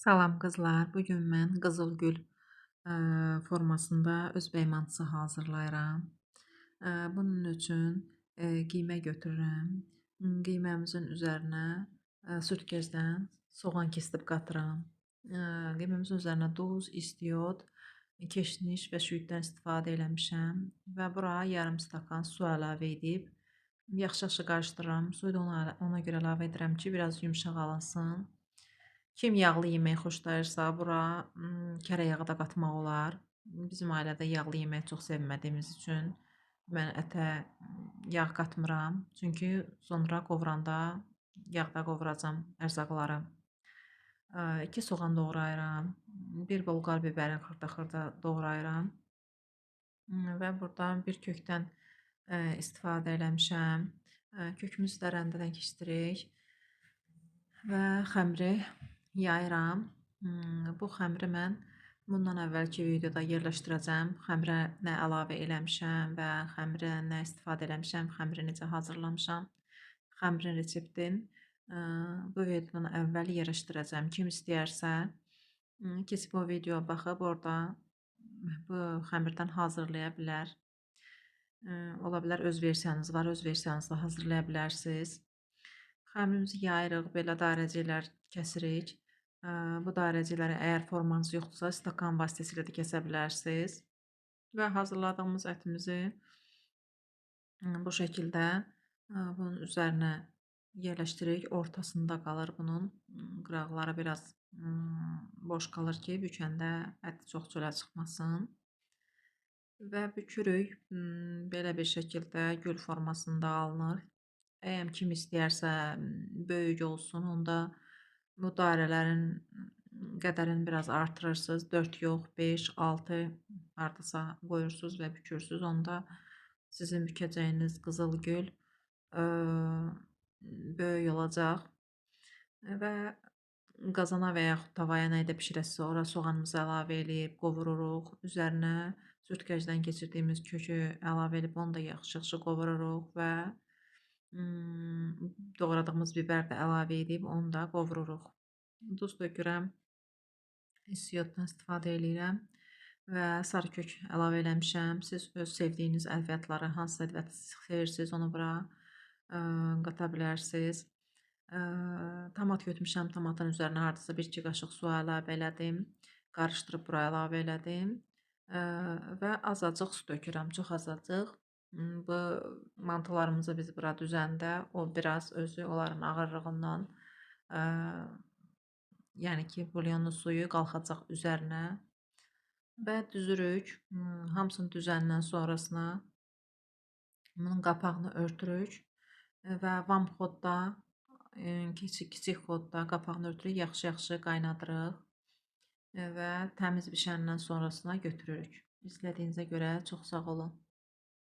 Salam qızlar, bu gün mən qızıl gül formasında özbək mantısı hazırlayıram. Bunun üçün qiymə götürürəm. Qiyməmizin üzərinə sürtkəcdən soğan kesib qatıram. Qiyməmizin üzərinə duz, istiot, keşniş və şüyüddən istifadə eləmişəm və bura yarım stakan su əlavə edib yaxşı-yaxşı qarışdırıram. Suyu da ona görə əlavə edirəm ki, biraz yumşaq alınsın. Kim yağlı yemək xoşlayırsa, bura kərə yağı da qatmaq olar. Bizim ailədə yağlı yemək çox sevmədiyimiz üçün mən ətə yağ qatmıram. Çünki sonra qovuranda yağda qovuracam ərzaqları. 2 soğan doğrayıram. 1 bolqar bibərini xırda-xırda doğrayıram. Və buradan bir kökdən istifadə eləmişəm. Kökümüzü də rəndədən keçirik və xəmiri yayıram. Bu xəmiri mən bundan əvvəlki videoda yerləşdirəcəm. Xəmirə nə əlavə eləmişəm və xəmirə nə istifadə eləmişəm, xəmiri necə hazırlamışam, xəmirin reseptini bu videodan əvvəl yerləşdirəcəm. Kim istəyərsə keçib o videoya baxıb orada bu xəmirdən hazırlaya bilər. Ola bilər öz versiyanız var, öz versiyanızda hazırlaya bilərsiniz. Xəmirimizi yayırıq, belə dairəciklər kəsirik. Bu dairəcikləri əgər formanız yoxdursa, stakan vasitəsilə də kəsə bilərsiniz. Və hazırladığımız ətimizi bu şəkildə bunun üzərinə yerləşdiririk. Ortasında qalır bunun. Qıraqları biraz boş qalır ki, bükəndə ət çox çölə çıxmasın. Və bükürük. Belə bir şəkildə gül formasında alınır. Əgər kim istəyərsə böyük olsun, onda bu dairələrin qədərini biraz artırırsınız. 4 yox, 5, 6 hardasa qoyursunuz və bükürsünüz. Onda sizin bükəcəyiniz qızıl gül böyük olacaq. Və qazana və yaxud tavaya nə ilə bişirəsə, ora soğanımızı əlavə eləyib qovururuq. Üzərinə sürtkəcdən keçirdiyimiz kökü əlavə edib onu da yaxşı-yaxşı qovururuq və doğradığımız biber də əlavə edib onu da qovururuq. Duz tökürəm, istiotdan istifadə eləyirəm və sarı kök əlavə eləmişəm. Siz öz sevdiyiniz ədviyyatları, hansı ədviyyatı sevirsiniz, onu bura qata bilərsiniz. Tomat götürmüşəm, tomatın üzərinə hardasa 1-2 qaşıq su əlavə elədim. Qarışdırıb bura əlavə elədim və azacıq su tökürəm, çox azacıq. Bu mantılarımızı biz bura düzəndə, o biraz özü onların ağırlığından, yəni ki, bulyonun suyu qalxacaq üzərinə və düzürük. Hamısını düzəndən sonrasına bunun qapağını örtürük və vam xodda, kiçik xodda qapağını örtürük, yaxşı-yaxşı qaynadırıq və təmiz bişəndən sonrasına götürürük. İzlədiyinizə görə çox sağ olun.